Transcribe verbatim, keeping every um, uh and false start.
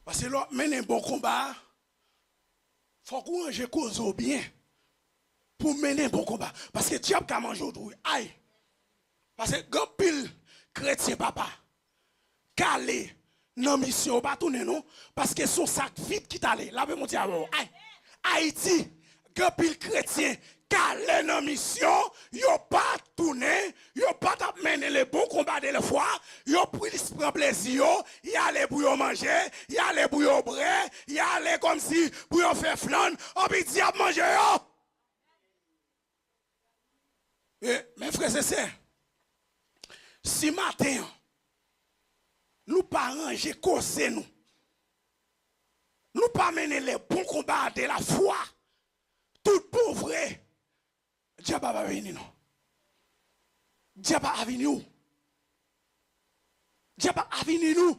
Paske lè w ap mennen bon konba a, fòk ou ranje koze w byen pou w mennen bon konba. Paske dyab ka manje w tou wi. Ay! Paske gen anpil kretyen, papa, k ale nan misyon, yo pa tounen non, paske se yon sak vid ki t ale. Lapè Bondye avè w. Ay! Ayiti, gen anpil kretyen k ale nan misyon, yo pa tounen, yo pa t ap mennen le bon konba de la fwa, yo plis pran plezi yo, y ale pou yo manje, y ale pou yo bwè, y ale kòmsi pou yo fè flann, anpi dyab manje yo. E, men frè e sè, si maten an, nou pa ranje koze nou, nou pa mennen le bon konba de la fwa, tout bon vre, dyab ap avini nou. Dyab ap avini w. Dyab ap avini nou.